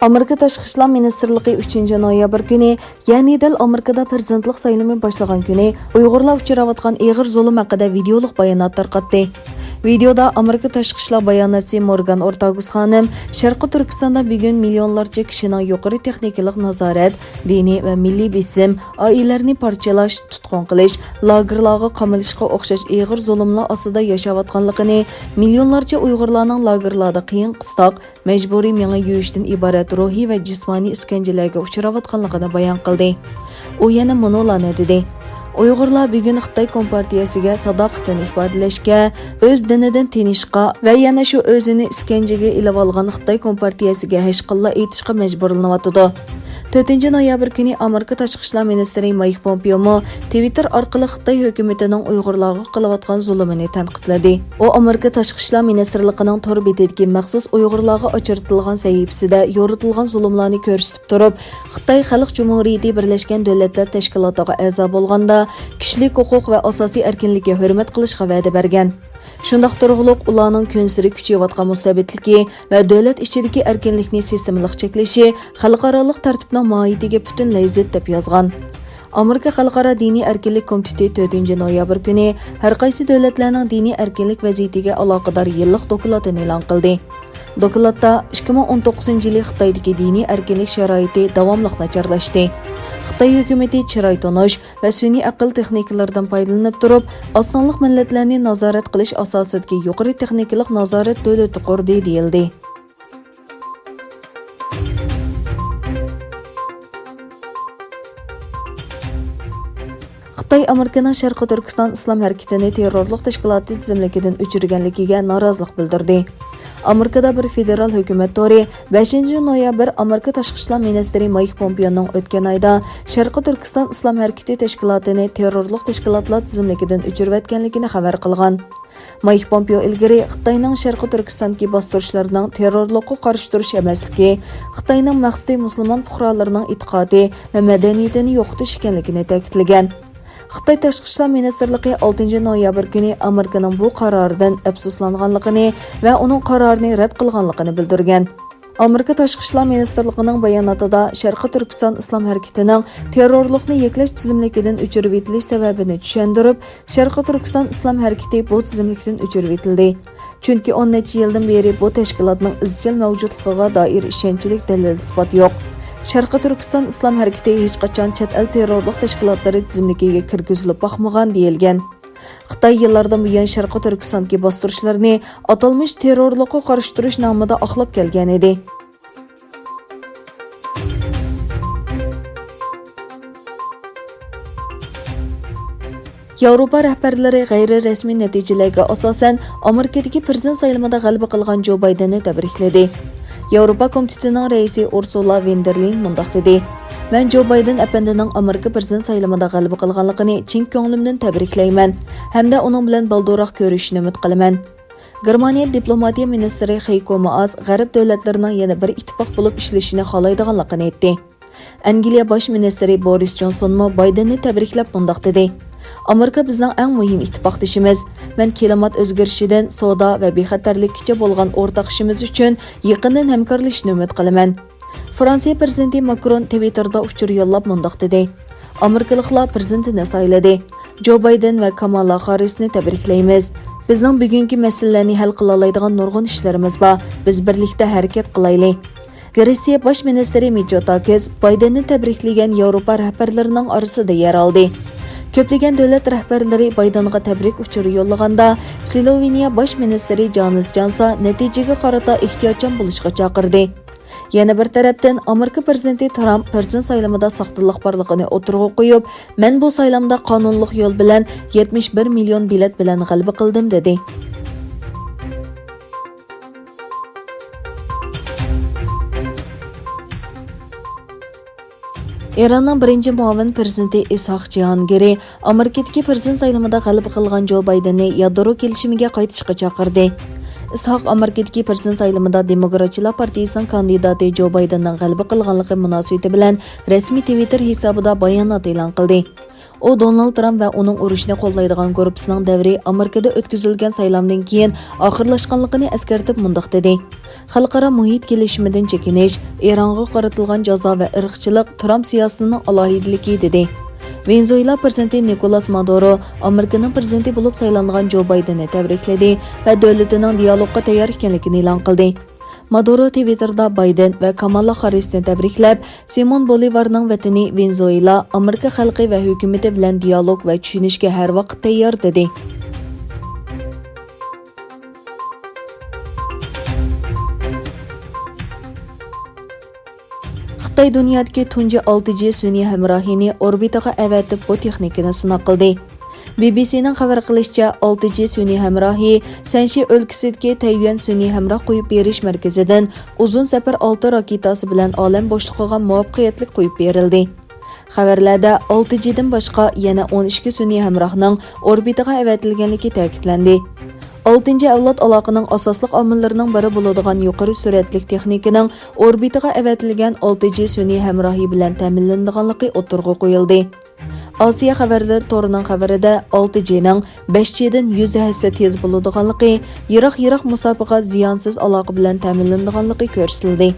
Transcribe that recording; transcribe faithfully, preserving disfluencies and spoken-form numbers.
ئامېرىكا تاشقى ئىشلار مىنىستىرلىقى ئۈچىنچى نويابىر كۈنى، يەنى دەل ئامېرىكىدا پىرېزىدېنتلىق سايلىمى باشلىغان كۈنى ئۇيغۇرلار ئۇچراۋاتقان ئېغىر زۇلۇم ھەققىدە ۋىدېئولۇق بايانات تارقاتتى. ۋىدېئودا ئامېرىكا تاشقى ئىشلار باياناتچىسى مورگان ئورتاگۇس خانىم شەرقىي تۈركىستاندا بۈگۈن مىليونلارچە كىشىنىڭ يۇقىرى تېخنىكىلىق نازارەت، دىنىي ۋە مىللىي بېسىم، ئائىلىلەرنى پارچىلاش، تۇتقۇن قىلىش، لاگېرلارغا قامىلىشقا ئوخشاش ئېغىر زۇلۇملار ئاستىدا ياشاۋاتقانلىقىنى، مىليونلارچە ئۇيغۇرلارنىڭ لاگېرلاردا قىيىن-قىستاق، مەجبۇرىي مېڭە يۇيۇشتىن ئىبارەت روھىي ۋە جىسمانىي ئىسكەنجىلەرگە ئۇچراۋاتقانلىقىنى بايان قىلدى. ئۇ يەنە مۇنۇلارنى دېدى، ئۇيغۇرلار بۈگۈن خىتاي كومپارتىيەسىگە ساداقىتىنى ئىپادىلەشكە، ئۆز دىنىدىن تېنىشقا ۋە يەنە شۇ ئۆزىنى ئىسكەنجىگە ئېلىۋالغان خىتاي كومپارتىيەسىگە ھەشقاللا ئېيتىشقا مەجبۇرلىنىۋاتىدۇ. تۆتىنچى نويابىر كۈنى ئامېرىكا تاشقى ئىشلار مىنىستىرى مايك پومپېيومۇ تىۋىتتېر ئارقىلىق خىتاي ھۆكۈمىتىنىڭ ئۇيغۇرلارغا قىلىۋاتقان زۇلۇمىنى تەنقىدلىدى. ئۇ ئامېرىكا تاشقى ئىشلار مىنىستىرلىقىنىڭ تور بېتىدىكى مەخسۇس ئۇيغۇرلارغا ئاچرىتىلغان سەھىپىسىدە يورۇتۇلغان زۇلۇملارنى كۆرسىتىپ تۇرۇپ، خىتاي خەلق جۇمھۇرىيىتى بىرلەشكەن دۆلەتلەر تەشكىلاتىغا ئەزا بولغاندا، كىشىلىك ھوقۇق ۋە ئاساسىي ئەركىنلىككە ھۆرمەت قىلىشقا ۋەدە بەرگەن. شۇنداق تۇرغۇلۇق ئۇلارنىڭ كۈنسېرى كۈچىيىۋاتقان مۇستەبىتلىكى ۋە دۆلەت ئىچىدىكى ئەركىنلىكنى سىستېمىلىق چەكلىشى خەلقئارالىق تەرتىپنىڭ ماھىيىتىگە پۈتۈنلەي زىت، دەپ يازغان. ئامېرىكا خەلقئارا دىنىي ئەركىنلىك كومىتېتى تۆتىنچى نويابىر كۈنى ھەرقايسى دۆلەتلەرنىڭ دىنىي ئەركىنلىك ۋەزىيىتىگە ئالاقىدار يىللىق دوكلاتىنى ئېلان قىلدى. دوكلاتتا ئىككى مىڭ ئون توققۇزىنچى يىلى خىتايدىكى دىنىي ئەركىنلىك شارائىتى داۋاملىق ناچارلاشتى. خىتاي ھۆكۈمىتى چىراي تونۇش ۋە سۈنئىي ئەقىل تېخنىكىلىرىدىن پايدىلىنىپ تۇرۇپ، ئاز سانلىق مىللەتلەرنى نازارەت قىلىش ئاساسىدىكى يۇقىرى تېخنىكىلىق نازارەت دۆلىتى قۇردى، دېيىلدى. خىتاي ئامېرىكىنىڭ شەرقىي تۈركىستان ئىسلام ھەرىكىتىنى تېررورلۇق تەشكىلاتى تىزىملىكىدىن ئۆچۈرگەنلىكىگە نارازىلىق بىلدۈردى. ئامېرىكىدا بىر فېدېرال ھۆكۈمەت تورى بەشىنچى نويابىر ئامېرىكا تاشقى ئىشلار مىنىستىرى مايك پومپېيونىڭ ئۆتكەن ئايدا شەرقىي تۈركىستان ئىسلام ھەرىكىتى تەشكىلاتىنى تېررورلۇق تەشكىلاتلار تىزىملىكىدىن ئۆچۈرۈۋەتكەنلىكىنى خەۋەر قىلغان. مايك پومپېيو ئىلگىرى خىتاينىڭ شەرقىي تۈركىستاندىكى باستۇرۇشلىرىنىڭ تېررورلۇققا قارشى تۇرۇش ئەمەسلىكى، خىتاينىڭ مەقسىتى مۇسۇلمان پۇقرالىرىنىڭ ئېتىقادى ۋە مەدەنىيىتىنى يوقىتىش ئىكەنلىكىنى تەكىتلىگەن. خىتاي تاشقى ئىشلار مىنىستىرلىقى ئالتىنچى نويابىر كۈنى ئامېرىكىنىڭ بۇ قارارىدىن ئەپسۇسلانغانلىقىنى ۋە ئۇنىڭ قارارىنى رەت قىلغانلىقىنى بىلدۈرگەن. ئامېرىكا تاشقى ئىشلار مىنىستىرلىقىنىڭ باياناتىدا شەرقىي تۈركىستان ئىسلام ھەرىكىتىنىڭ تېررورلۇقنى يەكلەش تىزىملىكىدىن ئۆچۈرۈۋېتىلىش سەۋەبىنى چۈشەندۈرۈپ، شەرقىي تۈركىستان ئىسلام ھەرىكىتى بۇ تىزىملىكتىن ئۆچۈرۈۋېتىلدى. چۈنكى ئون نەچچە يىلدىن بېرى بۇ تەشكىلاتنىڭ ئىزچىل مەۋجۇتلۇقىغا دائىر ئىشەنچلىك دەلىل-ئىسپات يوق. شەرقىي تۈركىستان ئىسلام ھەرىكىتى ھېچقاچان چەت ئەل تېررورلۇق تەشكىلاتلىرى تىزىملىكىگە كىرگۈزۈلۈپ باقمىغان، دېيىلگەن. خىتاي يىللاردىن بۇيان شەرقىي تۈركىستاندىكى باستۇرۇشلىرىنى ئاتالمىش تېررورلۇققا قارشى تۇرۇش نامىدا ئاقلاپ كەلگەن ئىدى. ياۋروپا رەھبەرلىرى غەيرىي رەسمىي نەتىجىلەرگە ئاساسەن، ئامېرىكىدىكى پىرېزىدېنت سايلىمىدا غەلىبە قىلغان جو بايدېننى تەبرىكلىدى. ياۋروپا كومىتېتىنىڭ رەئىسى ئۇرسۇلا ۋېن دېر لېين مۇنداق دېدى، مەن جو بايدېن ئەپەندىنىڭ ئامېرىكا پىرېزىدېنت سايلىمىدا غەلىبە قىلغانلىقىنى چىن كۆڭلۈمدىن تەبرىكلەيمەن ھەمدە ئۇنىڭ بىلەن بالدۇرراق كۆرۈشۈشنى ئۈمىد قىلىمەن. گېرمانىيە دىپلوماتىيە مىنىستىرى خېيكو مائاس غەرب دۆلەتلىرىنىڭ يەنە بىر ئىتتىپاق بولۇپ ئىشلىشىنى خالايدىغانلىقىنى ئېيتتى. ئەنگلىيە باش مىنىستىرى بورىس جونسونمۇ بايدېننى تەبرىكلەپ مۇنداق دېدى، ئامېرىكا بىزنىڭ ئەڭ مۇھىم ئىتتىپاقدىشىمىز. مەن كىلىمات ئۆزگىرىشىدىن سودا ۋە بىخەتەرلىككىچە بولغان ئورتاق ئىشىمىز ئۈچۈن يېقىندىن ھەمكارلىشىشنى ئۈمىد قىلىمەن. فرانسىيە پىرېزىدېنتى ماكرون تىۋىتتېردا ئۇچۇر يوللاپ مۇنداق دېدى، ئامېرىكىلىقلار پىرېزىدېنتىنى سايلىدى. جو بايدېن ۋە كامالا خاررىسنى تەبرىكلەيمىز. بىزنىڭ بۈگۈنكى مەسىلىلەرنى ھەل قىلالايدىغان نۇرغۇن ئىشلىرىمىز بار. بىز بىرلىكتە ھەرىكەت قىلايلى. گرېتسىيە باش مىنىستىرى مىتسوتاكىس بايدېننى تەبرىكلىگەن ياۋروپا رەھبەرلىرىنىڭ ئارىسىدا يەر ئالدى. كۆپلىگەن دۆلەت رەھبەرلىرى بايدېنغا تەبرىك ئۇچۇرى يوللىغاندا، سلوۋېنىيە باش مىنىستىرى جانىس جانسا نەتىجىگە قارىتا ئېھتىياتچان بولۇشقا چاقىردى. يەنە بىر تەرەپتىن، ئامېرىكا پىرېزىدېنتى ترامپ پىرېزىدېنت سايلىمىدا ساختىلىق بارلىقىنى ئوتتۇرىغا قويۇپ، مەن بۇ سايلامدا قانۇنلۇق يول بىلەن يەتمىش بىر مىليون بېلەت بىلەن غەلىبە قىلدىم، دېدى. ئىراننىڭ بىرىنچى مۇئاۋىن پىرېزىدېنتى ئىسھاق جىھانگىرى ئامېرىكىدىكى پىرېزىدېنت سايلىمىدا غەلىبە قىلغان جو بايدېننى يادرو كېلىشىمىگە قايتىشقا چاقىردى. ئىسھاق ئامېرىكىدىكى پىرېزىدېنت سايلىمىدا دېموكراتچىلار پارتىيىسىنىڭ كاندىداتى جو بايدېننىڭ غەلىبە قىلغانلىقى مۇناسىۋىتى بىلەن رەسمىي تىۋىتتېر ھېسابىدا بايانات ئېلان قىلدى. ئۇ دونالد ترامپ ۋە ئۇنىڭ ئۇرۇشنى قوللايدىغان گۇرۇپپىسىنىڭ دەۋرى ئامېرىكىدا ئۆتكۈزۈلگەن سايلامدىن كېيىن ئاخىرلاشقانلىقىنى ئەسكەرتىپ مۇنداق دېدى: خەلقئارا مۇھىت كېلىشىمىدىن چېكىنىش، ئىرانغا قارىتىلغان جازا ۋە ئىرقچىلىق ترامپ سىياسىتىنىڭ ئالاھىدىلىكى، دېدى. ۋېنېزۇېلا پىرېزىدېنتى نىكولاس مادورو ئامېرىكىنىڭ پىرېزىدېنتى بولۇپ سايلانغان جو بايدېننى تەبرىكلىدى ۋە دۆلىتىنىڭ دىيالوگقا تەييار ئىكەنلىكىنى ئېلان قىلدى. مادورو تىۋىتتېردا بايدېن ۋە كامالا خاررىسنى تەبرىكلەپ، سىمون بولىۋارنىڭ ۋەتىنى ۋېنېزۇېلا ئامېرىكا خەلقى ۋە ھۆكۈمىتى بىلەن دىيالوگ ۋە چۈشىنىشكە ھەر ۋاقىت تەييار، دېدى. خىتاي دۇنيادىكى تۇنجى ئالتە جى سۈنئىي ھەمراھىنى ئوربىتىغا ئەۋەتىپ، بۇ تېخنىكىنى سىناق قىلدى. بى بى سىنىڭ خەۋەر قىلىشىچە، ئالتە جى سۈنئىي ھەمراھى سەنشى ئۆلكىسىدىكى تەييۈەن سۈنئىي ھەمراھ قويۇپ بېرىش مەركىزىدىن ئۇزۇن سەپەر ئالتە راكېتاسى بىلەن ئالەم بوشلۇقىغا مۇۋەپپەقىيەتلىك قويۇپ بېرىلدى. خەۋەرلەردە ئالتە جىدىن باشقا يەنە ئون ئىككى سۈنئىي ھەمراھنىڭ ئوربىتىغا ئەۋەتىلگەنلىكى تەكىتلەندى. ئالتىنچى ئەۋلاد ئالاقىنىڭ ئاساسلىق ئامىللىرىنىڭ بىرى بولىدىغان يۇقىرى سۈرئەتلىك تېخنىكىنىڭ ئوربىتىغا ئەۋەتىلگەن ئالتە جى سۈنئىي ھەمراھى بىلەن تەمىنلىنىدىغانلىقى ئوتتۇرىغا قويۇلدى. ئاسىيا خەۋەرلىرى تورىنىڭ خەۋىرىدە ئالتە جىنىڭ بەش جىدىن يۈز ھەسسە تېز بولىدىغانلىقى، يىراق-يىراق مۇساپىغا زىيانسىز ئالاقە بىلەن تەمىنلىنىدىغانلىقى كۆرسىتىلدى.